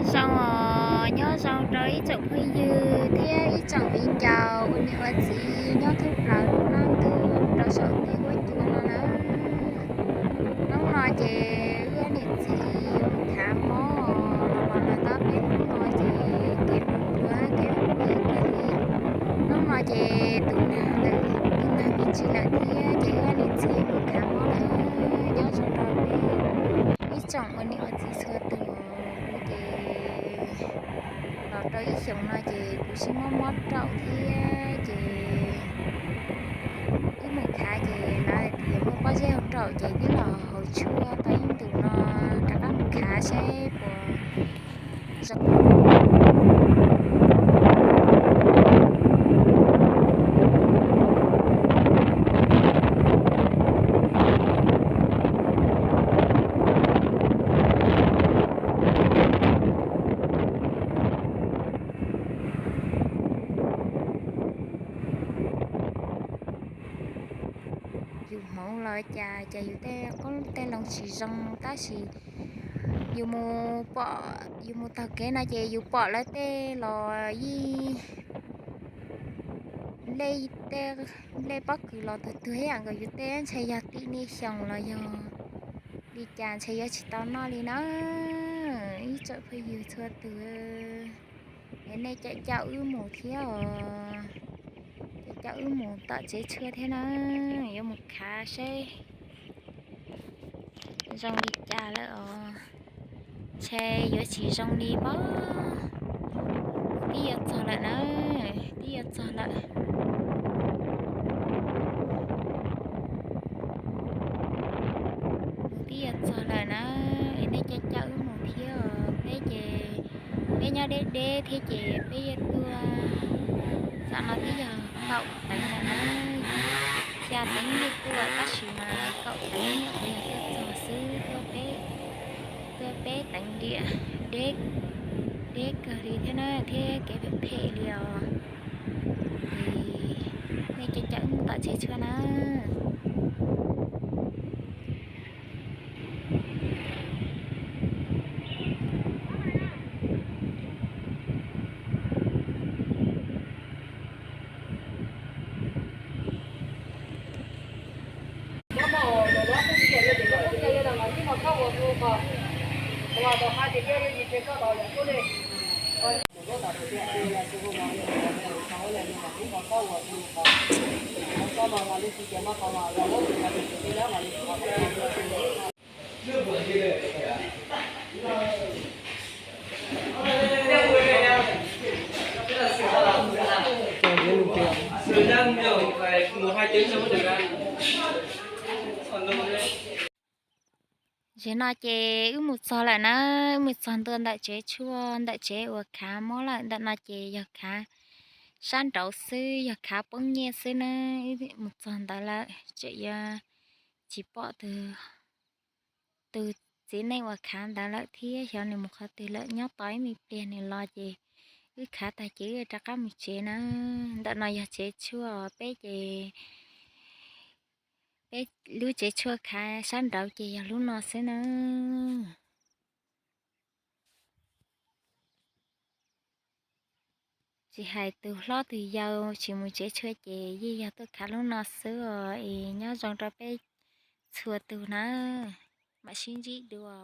Zoo os, nyob zoo rau ib tsoom phooj ywg thiab ib tsoom viv ncaus ua niam ua txiv nyob thoob plaws lub qab ntuj rau saum tej huab cua no nawb. Hnub no ces wb niam txiv mus khav mob los los tau peb hnub no ces kev mus ua kev ua kawg li. Hnub no ces tu nag lawm, tu nag me ntsis lawm thiab ces wb niam txiv mus khav mob lawm. Nyob zoo rau peb ib tsoom ua niam ua txiv txhua tus, kuv ces los rau ib xyoos no ces kuv sib mob mob raum thiab ces wb mus khav ces lawv hais tias muaj pob zeb hauv raum ces twb los hauv tshuaj tau ib ntus no rov qab mus khav seb puas zoo. Yus hmoov los cas cas yus tej qoob tej loo tsis zoo tab sis yus mus pom, yus mus taug kev no ces yus pom lawv tej los yeej nplej, nplej pob kws los tuag tuag ib yam nkaus yus tej, ntshai yog tim niaj xyoo los yog li cas ntshai yuav tsis tau noj li na. Ib tsoom phooj ywg txhua tus, es nej caum caum wb mus thiab os, caum caum wb mus tom tsev tshuaj thiab na, yuav mus khav seb zoo li cas lawm os. Ntshe yuav tsis zoo li pob. Twb yuav txog lawm na, twb yuav txog lawm. Twb yuav txog lawm na, es nej caum caum wb mus thiab os. Peb ces peb nyob deb deb thiab ces peb yuav tuaj, tam no twb yog kaum teev lawm na, xya teev yeej tuaj tab sis mas kaum teev nyuam qhuav yog tuaj txog xwb, tuaj peb, tuaj peb teev diam, deb, deb kawg li thiab na thiab kev phem phem li os. Es nej caum caum wb mus tom tsev tshuaj na. Zaum no ces wb mus txog lawm na, wb mus txog ntua ntawm tsev tshuaj, ntawm tsev uas khav mob lawm. Ntawm no ces yog khav sab nraud xwb, yog khav poob nyiaj xwb na. Wb mus txog ntawd lawm, tseem yuav tsis pom tus, tus txiv neej uas khav ntawd lawm thiab, xyov nws mus qhov twg lawm. Nyob tos ib me pliag nws los ces wb khav tag ces wb rov qab mus tsev na. Ntawm no yog tsev tshuaj, peb ces peb lub tsev tshuaj khav sab nraud ces yog lub no xwb na. Tsis hais tus hlob tus yau tsis mus tsev tshuaj ces yeej yog tuaj khav lub no xwb os. Es nyob zoo rau peb txhua tus na, mam sib ntsib dua.